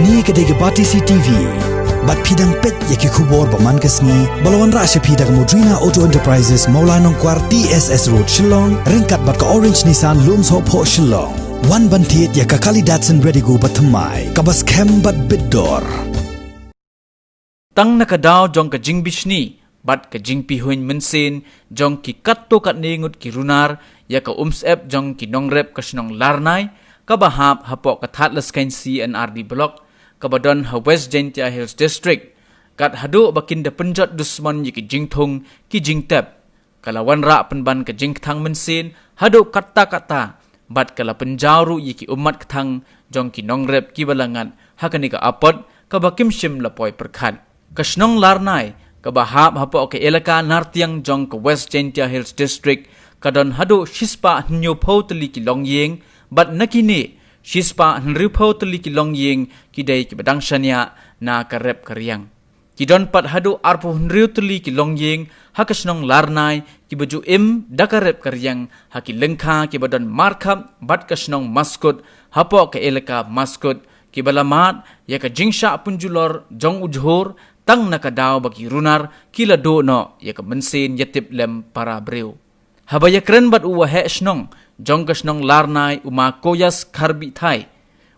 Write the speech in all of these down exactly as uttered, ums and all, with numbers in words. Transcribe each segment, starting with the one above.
Kane ka dei ka Batesi T V. Bad phi dang peit ïa ki khubor ba man ka sngi ba la wanrah sha phi da ka Mudrina Auto Enterprises, Mawlai Nongkwar, T S S Road, Shillong, ryngkat bad ka Orange Nissan, Lumsohphoh, Shillong. Wan ban thied ïa ka Kali Datsun Redigo ba thymmai, kaba skhem bad bit dor. Tang na ka daw jong ka jingbishni bad ka jingpihuiñ mynsiem jong ki katto katne ngut ki runar ïa ka umsyep jong ki nongrep ka shnong Larnai, kaba hap hapoh ka Thadlaskein C and R D Block, kaba don ha West Jaintia Hills District, kat haduh ba kin da pynjot dusmon ïa ki jingthung ki jingtep. Ka la wanrah pynban ka jingkthang mynsiem haduh katta katta, bad ka la pynjaw ruh ïa ki ummat kthang jong ki nongrep kiba la ngat ha kane ka apot kaba kim shym la poi pyrkhat. Ka shnong Larnai, kaba hap hapoh ka elaka Nartiang jong ka West Jaintia Hills District, ka don haduh shispah hynñiewphew tylli ki longïing, bad na kine, shispah hynriewphew tylli ki longïing ki dei kiba dang shaniah na ka rep ka riang. Ki don pat haduh arphew hynriew tylli ki longïing ha ka shnong Larnai kiba ju im da ka rep ka riang ha ki lyngkha kiba don markhap bad ka shnong Maskut hapoh ka elaka Maskut, kiba la mad ïa ka jingshah pynjulor jong u jhur tang na ka daw ba ki runar ki la duh noh ïa ka mynsiem ïatip lem para briew. Haba ïakren bad u waheh shnong jong ka shnong Larnai, u ma Koyas Kharbihthai,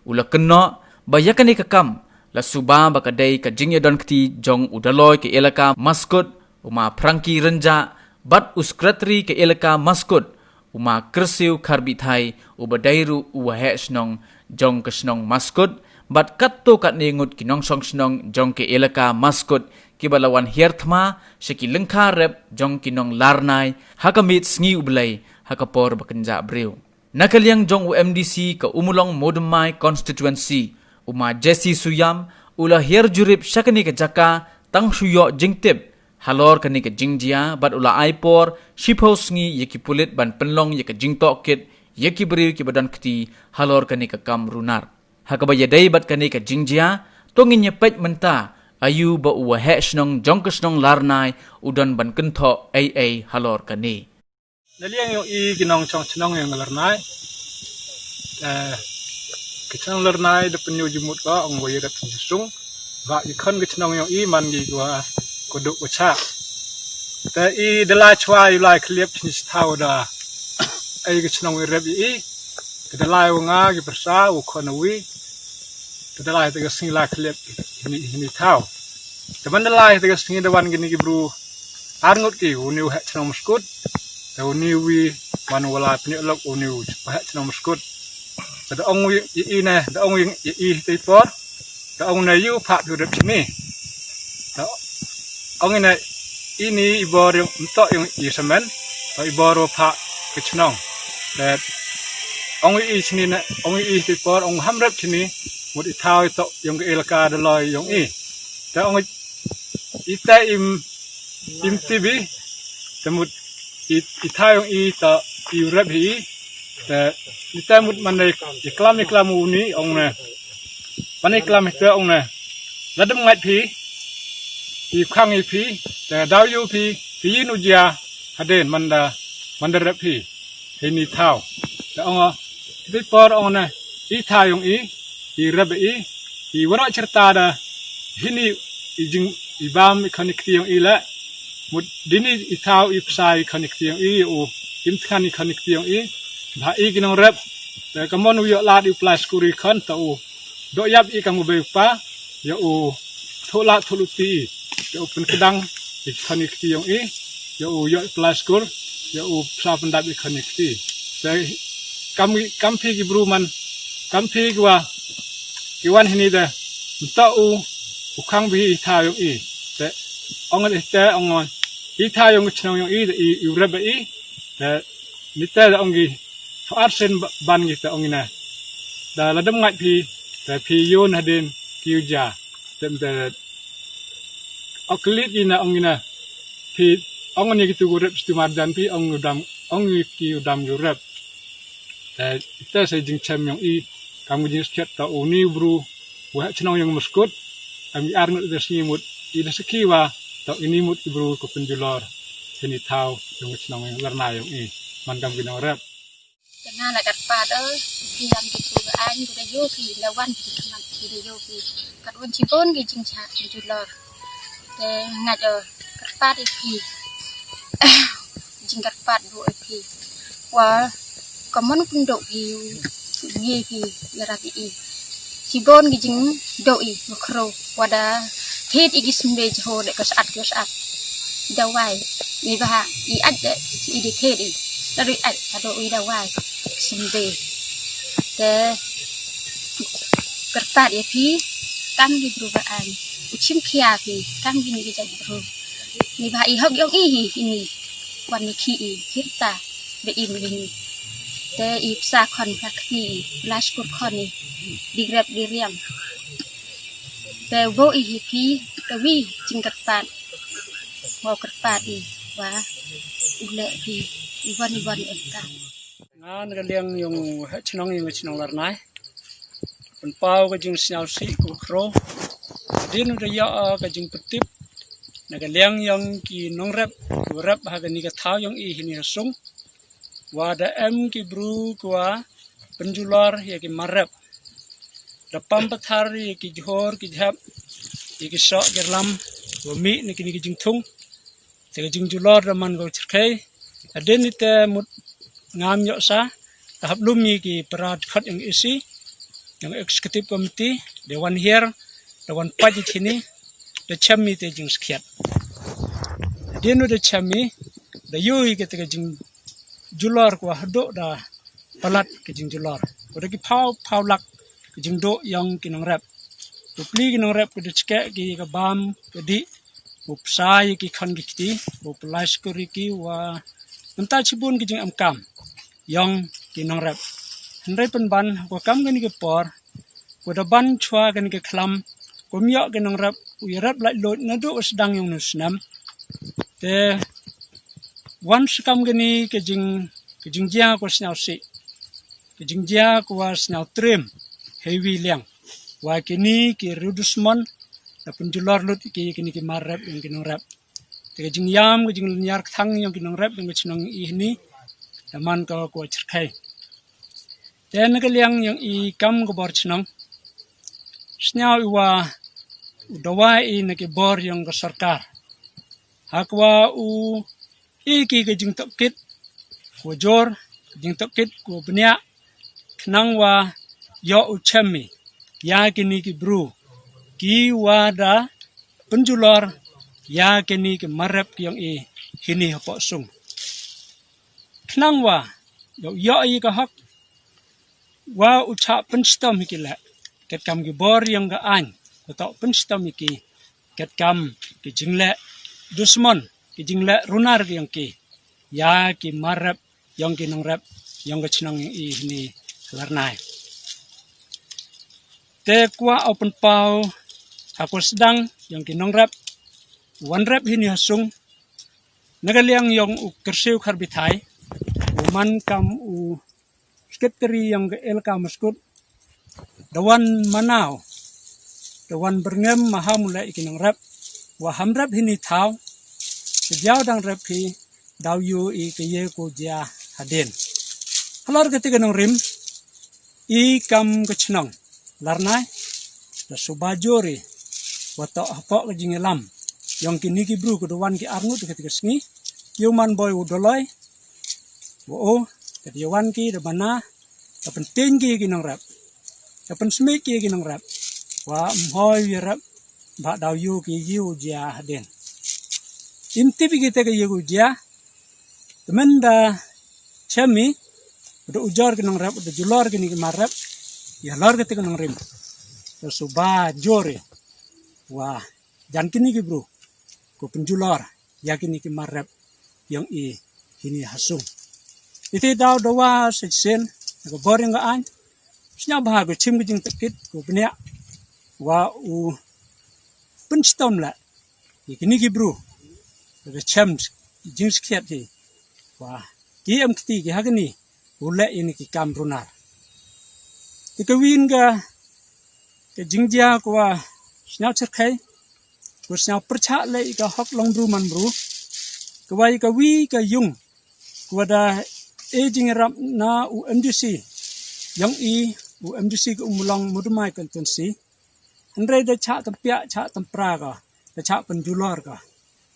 u la kynnoh ba ïa kane ka kam la suba ba ka dei ka jingïadon kti jong u Daloi ka elaka Maskut, u ma Phrangki Rynjah, bad u sekretari ka elaka Maskut, u ma Kyrsiew Kharbihthai, uba dei ruh u waheh shnong jong ka shnong Maskut, bad katto katne ngut ki nongshong shnong jong ka elaka Maskut, kiba la wan hiar thma sha ki lyngkha rep jong ki nong Larnai ha ka miet sngi U Blei ha ka por ba kynjah briew. Na ka liang jong u M D C ka Ummulong Mawdymmai Constituency, u ma Jesse Shuiam, u la hiar jurip sha kane ka jaka tang shu ïoh jingtip halor kane ka jingjia, bad u la ai por shiphew sngi ïa ki pulit ban pynlong ïa ka jingtohkit ïa ki briew kiba don kti halor kane ka kam runar. Ha kaba ïadei bad kane ka jingjia, to ngin ïa peit mynta aïu ba u waheh shnong jong ka shnong Larnai u don ban kynthoh ei ei halor kane. Na liang ïong i ki nongshong shnong ïong Larnai, eh, ka shnong Larnai da pynïoh jingmut ka ong ba ïa ka shnong, ba i khon ka shnong ïong i man ki wa ka duk wa chak. Te i da lai chwa i lai khliep chni thaw da ei ka shnong i rep i i. Ka da lai wa nga ki pyrsa u khon wi. Ka da lai te ka sngi lai khliep hini, hini thaw. Te man da lai te ka sngi da wan kini ki bru ar ngut ki, uni u heh shnong Maskut. Te uni wi man wa lai pynïoh lok uni u heh shnong Maskut. Te da ong wi i i ne, da ong wi i i te i por. Te ong ne ïu phah phi rep chini. Te ong ine ini i bor ïong mtok ïong i samen. Te i bor wa phah ka chnong. Te ong i i chini ne, ong i i te i por, ong ham rep chini. Mut i thaw i tok ïong ka elaka Daloi ïong i. Te ong i te im, im tibi. Te mut i, i thaw ïong i te i rep hi i. Te i te mut man dei i klam i klam uni ong ne. Man i klam i te ong ne. La dem ngait phi. I khang i phi. Te daw ïu phi. Phi ï nu jia. Hadien man da, man da rep phi. Hini thaw. Te ong i te i por ong ne. I thaw ïong i. I rep i. I waroh cherta da. Hini i jing i bam i khon i kti ïong i le. Mut dini i thaw i psa i khon i kti ïong i u. Im thngan i khon i kti ïong i. Ba i ki nong rep. Te ka mon u ïoh lad i u plaskur i khon ta u. Doh ïap i kam u bei u pa. Ïa u thoh lad thoh luti i. Ïa u pynkdang i khon i kti ïong i. Ïa u ïoh i plaskur. Ïa u psa pyndap i khon i kti. Te kam, kam phi ki bru man. Kam phi ki wa. Ki wan hini de. Nta u. U khang bi i thaw ïong i. Te ong i te ong i thaw ïong i chnong ïong i de i, i u rep i. Te ni te de ong i. Fa ar sen ba-, ban i te ong i na. Da la dem ngait phi. Te phi ïun hadien ki u ja. Te, te ok klit i na ong i na. Phi ong ni ki tu u rep stu mar jan phi ong u dam, ong i ki u dam u rep. Te, te sa jingchem ïong i, kam ka jingskhet ta u ni u bru, wa chnong ïong Maskut, am i ar ngut da sngi mut, i da saki wa, ta ini mut i bru ko pynjulor, sini thaw, ïong chnong ïong Larnai ïong i, man kam ki nong rep. Kena la kat pa da, ki lam ki tu ain, ki da yo ki la wan ki tu man. Ki dei ïoh ki katwon shibun ki jingjia jingjulor. Te nga ïoh kyrpad ïa phi. Jingkyrpad buh ïa phi. Wa ka mon pynduh phi ngi phi ïarap ïa i. Shibun ki jingduh i wa khro wa da thied i ki symbe jho de ka sat ka sat. Dawai i ba i at de i di thied i. Ladu i at ladu i dawai symbe. Te kyrpad ïa phi kam ki bru ba an. U chim khia phi kam ki ni ki jait bru. Ni ba i hok yong i hi ini. Wan ni khi i kirta be im ini. Te i psa khon pha khi i la skur khon i. Di grep di riam. Te bo i hi phi te wi jingkyrpad. Mo kyrpad i wa u leh phi i wan i wan em ka. Nga na ka liang yong u heh chnong yong ka chnong Larnai. Pynpaw ka jingsngewsih ka khro. Din u da ïa ka jingpyntip na ka liang yong ki nongrep ki rep ha kani ka thaw yong i hini ha sung. Wa da em ki bru ki wa pynjulor ïa ki mar rep. Da pam pathar ïa ki jhor ki jhep ïa ki soh ki rlam wa mih na kini ki jingthung. Te ka jingjulor da man ka u chyrkhei. Hadien ite mut ngam ïoh sa da hap lum ïa ki para dkhot yong isi yong executive committee da wan hiar da wan pait ïa kini da chem ïa te jingskhiat. Hadien u da chem ïa da ïoh ïa kata ka jingjulor ka wa haduh da palat ka jingjulor. Ka da ki phaw phaw lak ka jingduh yong ki nongrep. Ka pli ki nongrep ka da chkeh ki ka bam ka dih. U psa ïa ki khon ki kti u pylai skur ïa ki wa mynta chibun ki jingam kam yong ki nongrep. Hynrei pynban ha ka kam kani ka por wa da ban chwa kani ka khlam kum ïoh ki nongrep u ïarep laitluid naduh u sdang yong u snem. Te wan skam kani ka jing ka jingjia ka wa sngewsih ka jingjia ka wa sngewtriem hei wi liang wa kini ki rudusmon da pynjulor lut ki kini ki mar rep yong ki nongrep. Te ka jingïam ka jinglynñiar kthang yong ki nongrep yong ka chnong i hini da man ka ka wa chyrkhei. Te na ka liang yong i kam ka bor chnong sñiaw i wa u dawai i na ki bor yong ka sorkar ha ka wa u i ki ka jingtohkit ka wa jor ka jingtohkit ka wa bniah khnang wa ïoh u chem i ïa kini ki bru ki wa da pynjulor ïa kini ki mar rep ki yong i hini hapoh sung. Khnang wa ïoh ïoh i ka hok wa u chah pynshitom hi ki leh katkam ki bor yong ka aiñ ka toh pynshitom hi ki katkam ki jingleh dusmon ki jingleh runar ki yong ki ïa ki mar rep yong ki nongrep yong ka chnong yong i hini Larnai. Te kwah u pynpaw ha ka wa sdang yong ki nongrep wan rep hini ha sung na ka liang yong u Kyrsiew Kharbithai u man kam u sekretari yong ka elaka Maskut da wan manaw da wan byrngem ma ha u leh i ki nongrep wa ham rep hini thaw ka jaw dang rep hi daw ïoh i ka ye ko jia hadien. Halor kata ka nongrim i kam ka chnong Larnai da suba jor i wa toh hapoh ka jingïalam yong kini ki bru ka da wan ki arngut kata ka sngi ïoh man boi u doloi wa o ka da wan ki da bana da pynteng ki ki nongrep da pynsmit ki ki nongrep wa mhoi wi rep ba daw ïoh ki ïoh jia hadien. Im tip ki te ka ïoh jia te men da chem i da ujor ki nongrep da julor kini ki mar rep ïa lor kata ka nongrim da suba jor i wa jan kini ki bru ko pynjulor ïa kini ki mar rep yong i hini ha sung. Ite daw dawa sa sien ka bor yong ka aiñ sñiaw ba ha ko chim ka jingtohkit ko bniah wa u pynshitom leh ïa kini ki bru ka chem jingskhiat hi wa ki em kti ki ha kini u leh ïa ni ki kam runar. Te ka win ka ka jingjia ka wa sñiaw chyrkhei ka wa sñiaw pyrchah leh i ka hok long bru man bru ka wa i ka wi ka yung ka wa da e jingïarap na u MDC yong i u MDC ka Ummulong Mudummai constituency Hynrei da chah tympiah, chah tympra ka, da chah pynjulor ka.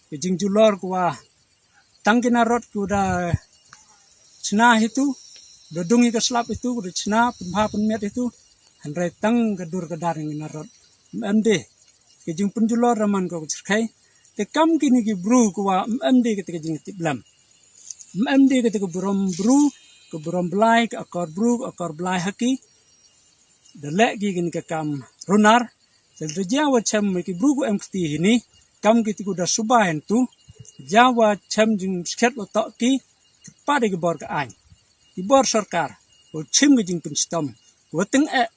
Ka jingjulor ka wa tang ki narod ki wa da chna hitu, da dung hi ka slap hitu, da chna pynbha pynmiat hitu. Hynrei tang ka dur ka dar ki narod. Em de, ka jingpynjulor da man ka ka chyrkhei. Te kam kini ki bru ka wa em de ka te ka jingtiplem. Em de ka te ka burom bru, ka burom blai, ka akor bru, ka akor blai ha ki. Da leh ki kini ka kam runar, te da jia wa chem ki bru ku em kti hini, kam ki ti ku da suba hen tu, jia wa chem jingskhet wa tok ki, pat ki bor ka ain. Ki bor sorkar, wa chim ki jingpynstom, wa teng eh,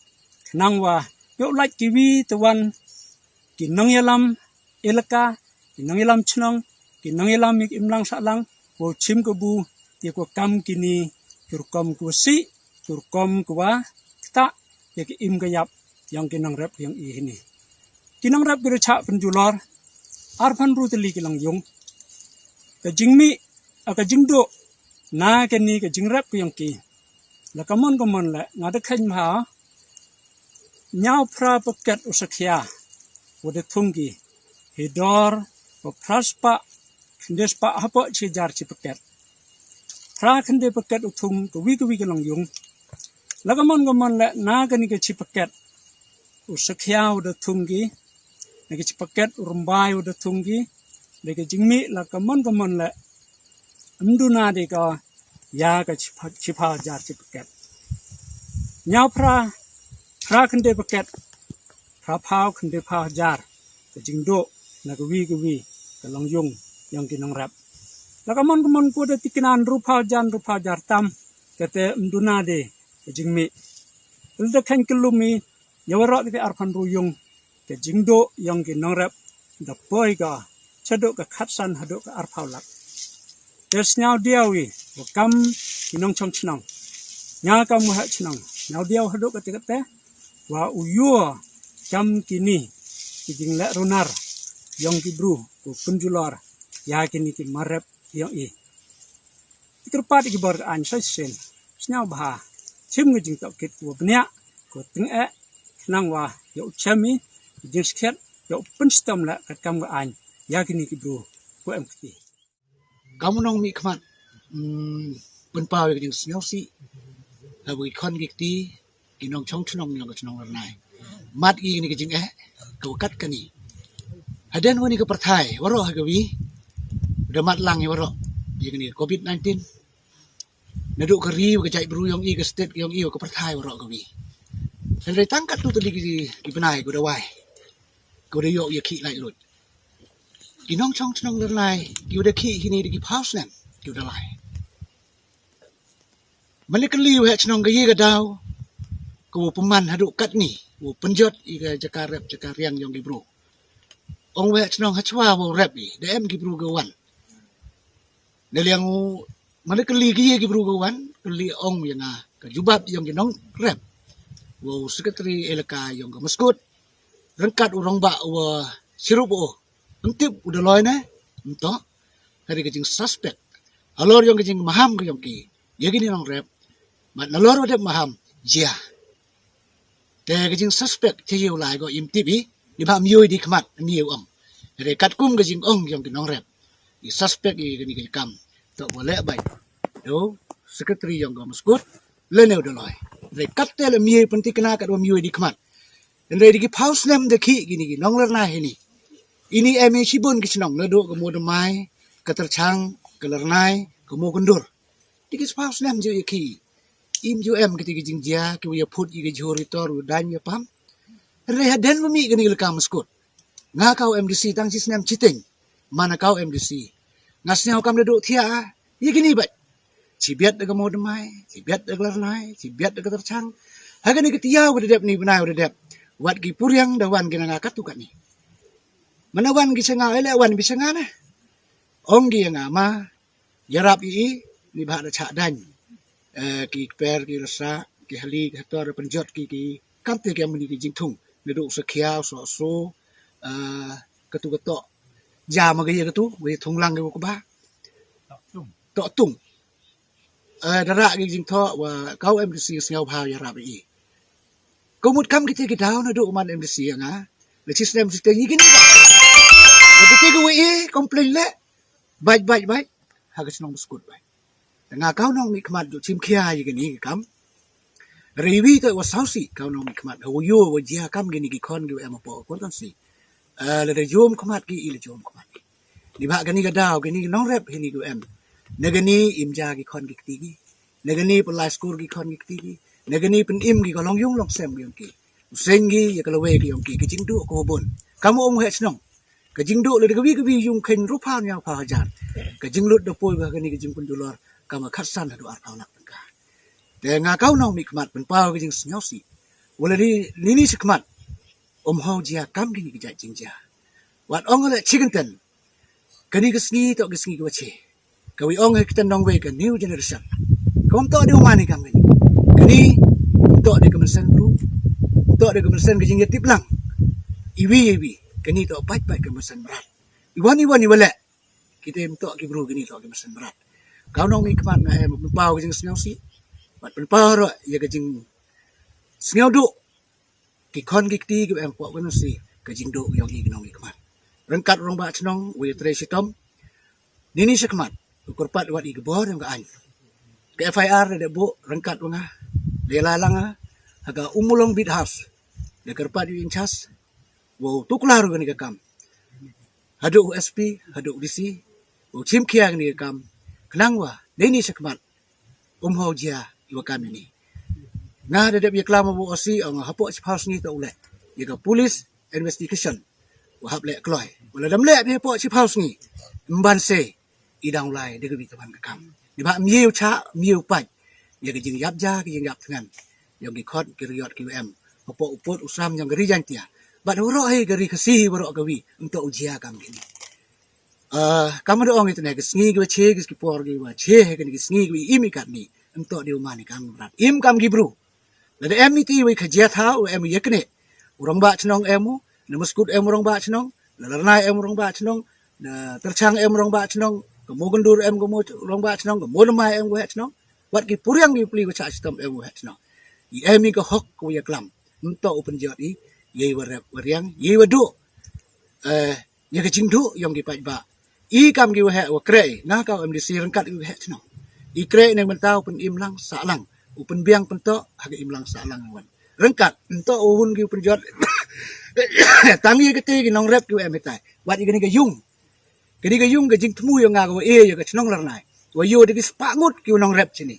khnang wa, yoh lait ki wi te wan, ki nongyalam elaka, ki nongyalam chnong, ki nongyalam ik imlang sahlang, ko chim ka bu, te ko kam kini, ki rukom ko si, ki rukom ko wa, kta, ya ki im ka yap, yong ki nongrep yong i hini. Ki nongrep ki rachah pynjulor, arphan ru tali ki lang yung. Ka jingmi, a ka jingdo, na kani ka jingrep ko yong ki. La ka mon ka mon le, nga da khein bha, Nyaw phra paket u sakhia, u da thung ki, hi dor, u phra spah, khynde spah hapoh chi jar chi paket. Phra khynde paket u thung, ka wi ka wi ka long yung. La ka mon ka mon le na kani ka chi paket, u sakhia u da thung ki, na ka chi paket u rymbai u da thung ki, da ka jingmi la ka mon ka mon le, Mduna de ka ya ka chipha, chipha jar chi paket. Nyaw phra, phra khynde paket, phra phaw khynde phaw jar, ka jingdo, na ka wi ka wi, ka long yung, yong ki nongrep. La ka mon ka mon ko da tikna ru phaw jar, ru phaw jar tam, ka te mduna de, ka jingmi. Ul da khein ka lumi, ya warok ki te arphan ru yung, ka jingdo yong ki nongrep, da poi ka, chadok ka khatsan hadok ka arphaw lak. Te sniaw diaw i, wa kam ki nongchong chnong. Nya kam wa ha chnong, sniaw diaw hadok ka te ka te, wa u yo kam kini, ki jingleh runar, yong ki bru, ku pynjulor, ya kini ki marep yong i. Ki kyrpad ki bor ka ain sai sien. Sniaw bha. Chim ngi jingtok kit ku bniah. Ku teng eh. Nang wa. Yoh chami. Jingskhet. Yoh pynstom la kat kam ka ain. Ya kini ki bru. Ku em kti. Kam u nong mi khmat. Hmm, pynpaw ya ki jingsniaw si. Haba ki khon ki kti. Ki nongchong chnong yong ka chnong Lyrnai. Mat ki ni ka jingeh, ka wa kat kani. Haden wa ni ka pyrthai, warok ha ka wi, da mat lang i warok, ya kani ka covid nineteen. Naduk ka ri, wa ka jait bru yong i, ka state yong i, wa ka pyrthai warok ka wi. Hynrei tang katto tylli ki, ki bnai, ka wa da wai. Ka wa da yoh ya khih lait lut. Ki nongchong chnong Lyrnai, ki wa da khih hini da ki phaw snem, ki wa da lai. Mane kali wa heh chnong ka ye ka daw, ka wa pynman haduk katni, wa pynjot i ka jaka rep jaka riang yong ki bru. Ong wa heh chnong hachwa wa rep i, da em ki bru ka wan. Na liang u, mane kali ka ye ki bru ka wan, kali ong ya nga, ka jubab yong ki nongrep. Wa u secretary elaka yong ka Maskut, ryngkat u rangbah wa chirup u, Ym tip u da loi ne, ym toh, ka dei ka jingsuspect. Halor yong ka jingmaham ka yong ki, ya kini nongrep, mat nalor wa dep maham, jia. Te ka jingsuspect, te yow lai ko im tip i, ni ba ym yoh i di khmat, ym yoh i ong. Ka dei katkum ka jingong yong ki nongrep. I suspect i kani ka kam, toh wa leh bai. Yo, secretary yong ka Maskut, lane u da loi. Hynrei kat te leh ym yoh i pynthikna kat wa ym yoh i di khmat. Hynrei da ki phaw snem da khih kini ki nong Lyrnai hini. Ini em i shibun ki chnong naduk ka Mawdamai, ka Tyrchang, ka Lyrnai, ka Mawkyndur. Da ki phaw snem ju ya khih. Im ju em kiti ki jingjia, ki wa ya phut i ka jhur i tor, u daiñ ya pam. Hynrei haden wa mih kani ka elaka Maskut. Nga ka u M D C tang shi snem shiteng. Mana ka u M D C. Nga sniaw kam da duh thiah, ya kini bait. Chi biat da ka Mawdamai, chi biat da ka Lyrnai, chi biat da ka Tyrchang. Ha kani ka tiaw ka da dep ni bnai u da dep. Wat ki puriang da wan ki na nga katu kani. Mana wan ki cha nga, ele wan bi cha nga na. Ong ki ya nga ma, yarap i i, ni ba da chah daiñ. Eh, ki kper, ki rasa, ki hali, ki hator, pynjot ki, ki, kam te ki amni ki jingthung. Naduk sa khiaw, so, so, eh, katu katoh. Ja ma ga ya katu, wa ya thung lang ki wa kaba. Toh tung. Eh, da rah ki jingthoh, wa ka u M D C sniaw bha yarap i i. Ka mut kam kita ki daw naduh u man MDC ïa nga. La shisnem shisnem ïa kine. Ba kita ki wei complain leh. Bait bait bait. Ha ka shnong ba skud bait. Nga ka u nongmihkhmat ju shim khia ïa kine ki kam. Hynrei iwi toh wa sawsi ka u nongmihkhmat. Hawa ïoh wa jia kam kine ki khon kiwa em hapoh ka constituency. Eh, lada jum khmat ki i la jum khmat ki. Neibhah kane ka daw kine ki nongrep hini kiwa em. Na kane im ja ki khon ki kti ki. Na kane pynlait skur ki khon ki kti ki. Na kane pynim ki ka long yung long sem ki yong ki. U seng ki ïa ka lawei ki yong ki. Ka jingduh ka wa bun. Kam wa ong heh shnong. Ka jingduh lada kawi kawi yung kheiñ ruh phaw hynñiaw phaw hajar. Ka jinglut da poi ba kane ka jingpynjulor kam wa khatsan haduh arphaw lak tyngka. Te nga ka u nongmihkhmat pynpaw ka jingsngewsih. Wa lada nini shakhmat. Um haw jia kam kine ki jait jingjia. Wat ong leh chi kynten. Kane ka sngi toh ka sngi ka wa chi. Ka wi ong ha kiten nongwei ka new generation. Ka um toh de u mane kam kane. Kane um toh de ka mynsiem bru. Um toh de ka mynsiem ka jingïatip lang. Iwi iwi. Kane toh bait bait ka mynsiem mrad. Iwan iwan iwa leh. Kita um toh ki bru kane toh ka mynsiem mrad. Ka u nongmihkhmat nga em pynpaw ka jingsngewsih. Wat pynpaw ruh ïa ka jingsngewduh. Ki khon ki kti ki em pok kano si ka jingduh yong i ki nongmihkhmat. Ryngkat u rangbah chnong u ïatrei shitom. Nini shakhmat u kyrpad wat i ki bor yong ka aiñ. Ka FIR da dep buh ryngkat wa nga. Da ïalang nga ha ka Ummulong Beat House. Da kyrpad u in charge wa u tuklar u kane ka kam. Haduh u SP, haduh u DC, u shim khia kane ka kam. Khnang wa nini shakhmat um haw jia iwa kam ini. Nga da dep ïaklam wa u OC ong hapoh shiphaw sngi toh u leh ïa ka police investigation. Wa hap leh kloi. Wa lada ym leh bha hapoh shiphaw sngi. Ym ban se i dang u lai da kawi ka ban ka kam. Neibhah ym ïew chah, ym ïew pait. Ïa ka jingïap ja, ka jingïap thngan. Yong ki khot, ki riot, ki wa em. Hapoh u pud, u sam, yong ka ri Jaiñtia. Bad waroh hi ka ri Khasi, waroh kawi. Ym toh u jia kam kini. Ah, kam da ong ita ne, ki sngi ki wa che, ki por ki wa che, ki sngi ki wa im i katni. Ym toh de u mane kam brat. Im kam ki bru. Lada em iti wei ka jia thaw, em ïa kane. U rangbah chnong em u, na Maskut em u rangbah chnong, na Larnai em u rangbah chnong, na Tyrchang em u rangbah chnong, ka Mowkyndur em ka mo rangbah chnong, ka Mowlamai em u heh chnong. Wat ki puriang ki pli ka chah chitom em u heh chnong. I em i ka hok ka wa ïaklam. Ym toh u pynjot i, ïa i wa rep wa riang, ïa i wa duh. Eh, ïa ka jingduh yong ki paidbah. I kam ki wa heh wa kreh, nga ka MDC ryngkat ki wa heh chnong. I kreh ne mynta u pynim lang sah lang. U pynbiang pyntoh ha ka im lang sah lang wan. Ryngkat, ym toh u hun ki u pynjot. Tang ïa kite ki nongrep ki wa em hitai. Wat ïa kane ka yung. Kane ka yung ka jingthmu yong nga ka wa e ïa ka chnong Larnai. Wa ïoh da ki spah ngut ki wa nongrep chini.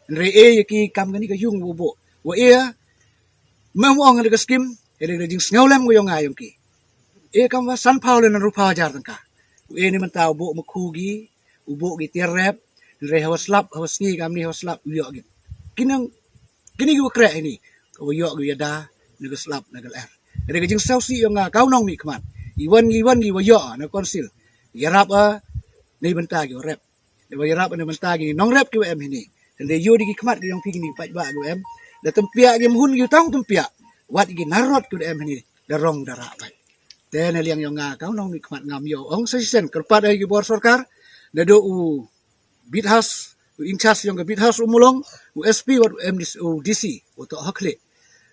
Hynrei e ïa ki kam kane ka yung wa buh. Wa e mem ong da ka skim, e da ka jingsngewlem ka yong nga yong ki. E kam wa sanphaw lane ruh phaw hajar tyngka. U e ne mynta u buh makhu ki, u buh ki tiar rep, hynrei hawa slap, hawa sngi kamni hawa slap, u ïoh ki. Kinang, kini ki wa kreh ini, ka wa ïoh ki wa ïada, na ka slap, na ka lyer. Hynrei ka jingsngewsih yong nga, ka u nongmihkhmat. Iwan, iwan, ki wa ïoh, na council. Ïarap a, na i bynta ki wa rep. Da wa ïarap na bynta ki nongrep ki wa em hini. Hynrei ïoh da ki khmat ki yong phi kini paidbah ki wa em. Da tympiah ki mhun ki tang tympiah. Wat ki narot ki wa em hini. Da rong da rah bait. Te na liang yong nga ka u nongmihkhmat ngam ïoh ong sa shisien kyrpad ai ki bor sorkar. Naduh u Beat House, u in charge yong ka Beat House Ummulong, u SP wat u MDC, u DC, u toh ha khlieh.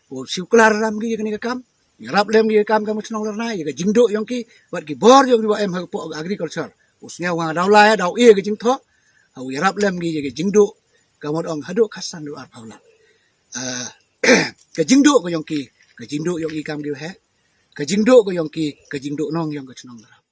U shu klar ram ki ïa kane ka kam. Ïarap lem ki ïa ka kam ka chnong Larnai, ïa ka jingduh yong ki, wat ki bor yong ki wa em hapoh agriculture. U sngew wa daw lai, daw e ka jingthoh. Ha u ïarap lem ki ïa ka jingduh, ka mut ong haduh khatsan haduh arphaw lak. Ah, ka jingduh ka yong ki, ka jingduh yong i kam ki wa heh. Ka jingduh ka yong ki, ka jingduh nong yong ka chnong Larnai.